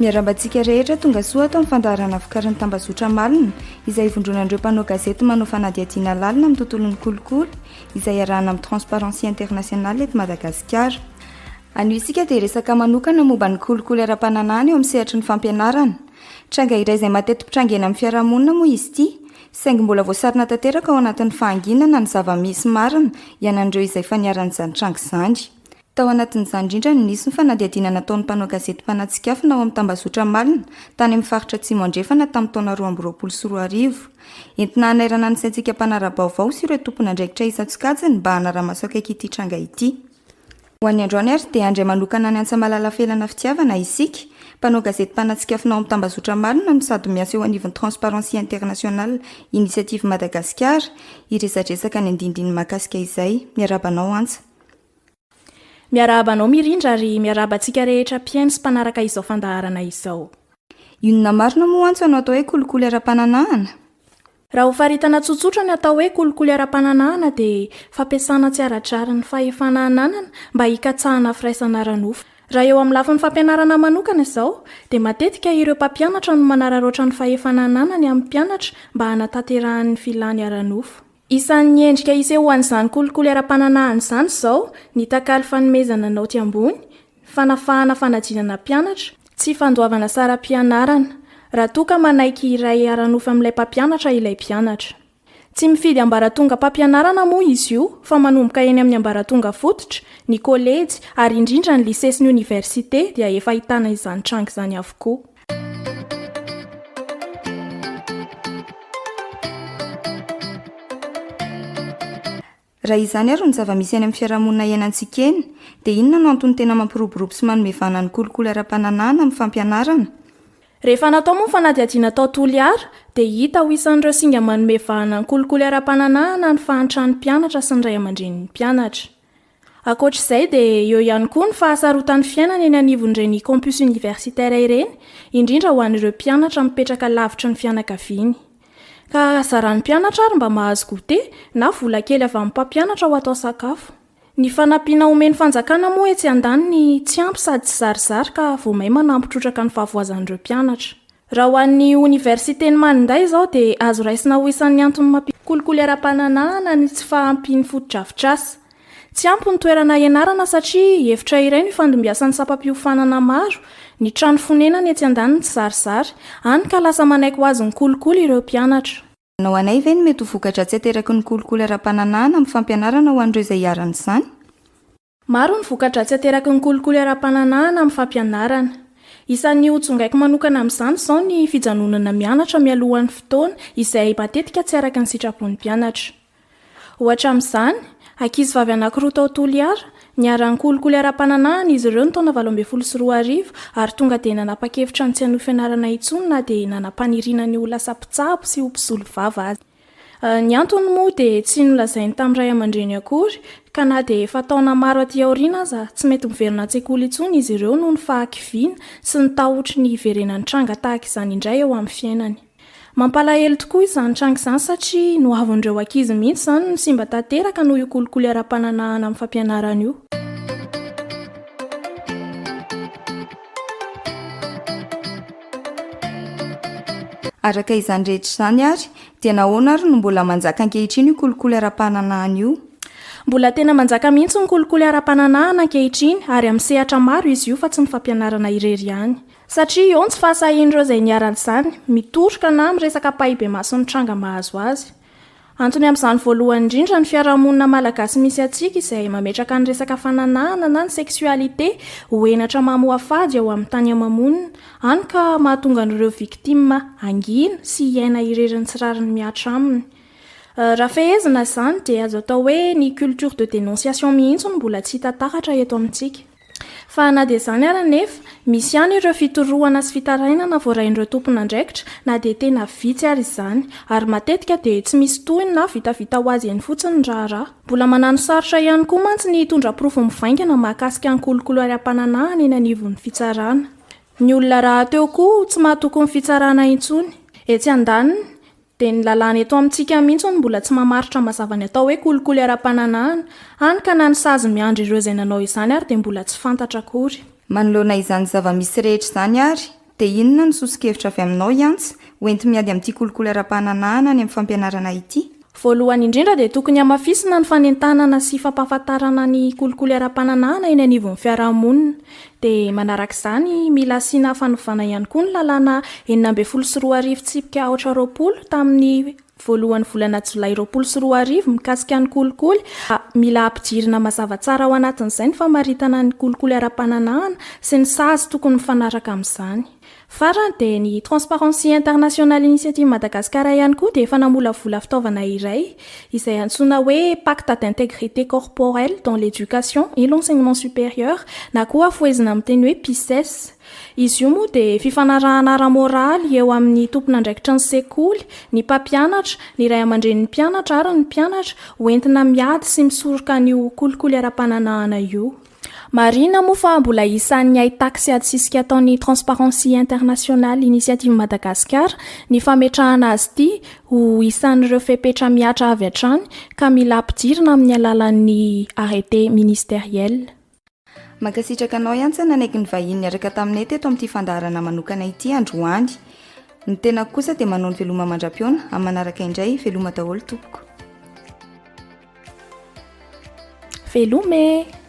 Miarahaba antsika rehetra tonga soa ato amin'ny fandaharana vokarin'ny tambazotra Malina izay ivondronan'ireo mpanao gazety manao fanadihadiana lalina amin'ny tontolon'ny kolikoly izay iarahana amin'ny Transparency International eto Madagasikara. Anio isika dia hiresaka manokana momba ny kolikoly ara-pananahana eo amin'ny sehatry ny fampianarana. Tranga iray izay mateti-pitranga eny amin'ny fiarahamonina moa izy ity, saingy mbola voasarona tanteraka ao anatin'ny fahanginana ny zava-misy marina iainan'ireo izay efa niharan'izany tranga izany. Tao anatin'izany indrindra no nisy ny fanadihadiana nataon'ny mpanao gazety mpanatsikafona ao amin'ny tambazotra Malina tany amin'ny faritra Atsimo Andrefana tamin'ny taona 2022. Entina hanairana ny saintsika mpanara-baovao sy ireo tompon'andraikitra isan-tsokajiny mba hanara-maso akaiky ity tranga ity. Ho an'ny androany ary dia handray manokana an'i Antsamalala Felana Fitiavana isika, mpanao gazety mpanatsikafona ao amin'ny tambazotra Malina no sady miasa eo anivon'ny Transparency International Initiative Madagascar, hiresadresaka ny andinindininy mahakasika izay. Miarahaba anao Antsa. Miarahaba anao Mirindra ary miarahaba antsika rehetra mpihaino sy mpanaraka izao fandaharana izao. Inona marina moa Antsa no atao hoe kolikoly ara-pananahana? Raha hofaritana tsotsotra ny atao hoe kolikoly ara-pananahana dia fampiasana tsy ara-drariny ny fahefana ananana mba hikatsahana firaisana ara-nofo. Raha eo amin'ny lafiny fampianarana manokana izao dia matetika ireo mpampianatra no manararaotra ny fahefana ananany amin'ny mpianatra mba hanatanterahany ny filany ara-nofo. Isan'ny endrika isehoan'izany kolikoly ara-pananahana izany izao ny takalo fanomezana naoty ambony, fanafahana fanadinana mpianatra, tsy fandoavana saram-pianarana, raha toa ka manaiky hiray ara-nofo amin'ilay mpampianatra ilay mpianatra. Tsy mifidy ambaratongam-pampianarana moa izy io fa manomboka eny amin'ny ambaratonga fototra, ny kolejy ary indrindra ny lycée sy ny oniversite dia efa ahitana izany tranga izany avokoa. Raha izany ary no zava-misy any amin'ny fiarahamonina iainantsika eny, dia inona no antony tena mampiroborobo sy manome vahana ny kolikoly ara-pananahana amin'ny fampianarana? Rehefa natao moa ny fanadihadiana tao Toliara, dia hita ho isan'ireo singa manome vahana ny kolikoly ara-pananahana ny fahantran'ny mpianatra sy ny ray aman-drenin'ny mpianatra. Ankoatra izay dia eo ihany koa ny fahasarotan'ny fiainana eny anivon'ireny campus universitaire ireny, indrindra ho an'ireo mpianatra mipetraka lavitry ny fianakaviany. Ka zaran'ny mpianatra ary mba mahazo goûter na vola kely avy amin'ny mpampianatra ho atao sakafo. Ny fanampiana omen'ny fanjakana moa etsy andaniny tsy ampy sady tsy zarizary ka vao may manampy trotraka ny fahavoazan'ireo mpianatra. Raha ho an'ny oniversiten'i Maninday izao dia azo raisina ho isan'ny antony mampisy kolikoly ara-pananahana ny tsy fahampian'ny fotodrafitrasa. Tsy ampy ny toerana hianarana satria efitra iray no ifandimbiasan'ny sampam-piofanana maro, ny trano fonenana etsy andaniny tsy zarizary, hany ka lasa manaiky ho azon'ny kolikoly ireo mpianatra. Hanao anay ve ny mety ho voka-dratsy ateraky ny kolikoly ara-pananahana amin'ny fampianarana ho an'ireo izay iharan'izany? Maro ny voka-dratsy ateraky ny kolikoly ara-pananahana amin'ny fampianarana. Isan'ny hotsongaiko manokana amin'izany izao ny fijanonana mianatra mialohan'ny fotoana izay matetika tsy araka ny sitrapon'ny mpianatra. Ohatra amin'izany, ankizivavy anankiroa tao Toliara, niharan'ny kolikoly ara-pananahana izy ireo ny taona 2018 ary tonga dia nanapa-kevitra ny tsy hanohy fianarana intsony na dia nanam-paniriana ny ho lasa mpitsabo sy ho mpisolovava aza. Ny antony moa dia tsy nolazainy tamin'ny ray aman-dreny akory, ka na dia efa taona maro aty aoriana aza, tsy mety miverina an-tsekoly intsony izy ireo noho ny fahakiviana sy ny tahotry ny hiverenan'ny tranga tahaka izany indray eo amin'ny fiainany. Mampalahelo tokoa izany tranga izany satria ny hoavin'ireo ankizy mihitsy izany no simba tanteraka noho io kolikoly ara-pananahana amin'ny fampianarana io. Araka izany rehetra izany ary, dia nahoana ary no mbola manjaka ankehitriny io kolikoly ara-pananahana io? Mbola tena manjaka mihitsy ny kolikoly ara-pananahana ankehitriny ary amin'ny sehatra maro izy io fa tsy ny fampianarana irery ihany. Satria eo ny tsy fahasahian'ireo izay niharan'izany, mitoroka na miresaka ampahibemaso ny tranga mahazo azy. Antony amin'izany voalohany indrindra ny fiarahamonina malagasy misy antsika izay mametraka ny resaka fananahana na ny sexualité ho henatra mamoafady ao amin'ny tany ama-monina, hany ka mahatonga an'ireo victime hangina sy hiaina irery ny tsy rariny mihatra aminy. Raha fehezina izany dia azo atao hoe ny culture de dénonciation mihitsy no mbola tsy hita taratra eto amintsika. Fa na dia izany ara anefa, misy ihany ireo fitorohana sy fitarainana voarain'ireo tompon'andraikitra na dia tena vitsy ary izany, ary matetika dia tsy misy tohiny na vitavita ho azy eny fotsiny ny raharaha. Mbola manano sarotra ihany koa mantsy ny hitondra porofo mivaingana mahakasika ny kolikoly ara-pananahana eny anivon'ny fitsarana. Ny olona rahateo koa tsy mahatoky ny fitsarana intsony. Etsy andaniny, Dia ny lalàna eto amintsika mihitsy no mbola tsy mamaritra mazava ny atao hoe kolikoly ara-pananahana, hany ka na ny sazy miandry ireo izay nanao izany ary dia mbola tsy fantatra akory. Manoloana izany zava-misy rehetra izany ary, Dia inona no soso-kevitra avy aminao i Antsa, ho enti-miady amin'ity kolikoly ara-pananahana any amin'ny fampianarana ity? Voalohany indrindra dia tokony hamafisina ny fanentanana sy fampahafantarana ny kolikoly ara-pananahana eny anivon'ny fiarahamonina. Dia manaraka izany, mila asiana fanovana ihany koa ny lalàna 2016 tsipika aotra 20 tamin'ny voalohan'ny volana jolay 2020 mikasika ny kolikoly, mila ampidirina mazava tsara ao anatin'izay ny famaritana ny kolikoly ara-pananahana sy ny sazy tokony mifanaraka amin'izany. Farany dia ny Transparency International Initiative Madagascar ihany koa dia efa namolavola fitaovana iray izay antsoina hoe Pacte d'intégrité corporelle dans l'éducation et l'enseignement supérieur na koa afohezina amin'ny teny hoe PICES. Izy io moa dia fifanarahana ara-moraly eo amin'ny tompon'andraikitry ny sekoly, ny mpampianatra, ny ray aman-drenin'ny mpianatra ary ny mpianatra ho entina miady sy misoroka an'io kolikoly ara-pananahana io. Marihina moa fa mbola isan'ny haitaky sy adisisika ataon'ny Transparency International Initiative Madagascar ny fametrahana azy ity ho isan'ireo fepetra mihatra avy hatrany ka mila ampidirina amin'ny alalan'ny arrêté ministériel. Mankasitraka anao ihany sa nanaiky ny vahiny niaraka taminay teto amin'ity fandaharana manokana ity androany. Ny tenako kosa dia manao ny veloma mandra-pihaona amin'ny manaraka indray, veloma daholo tompoko. Veloma e!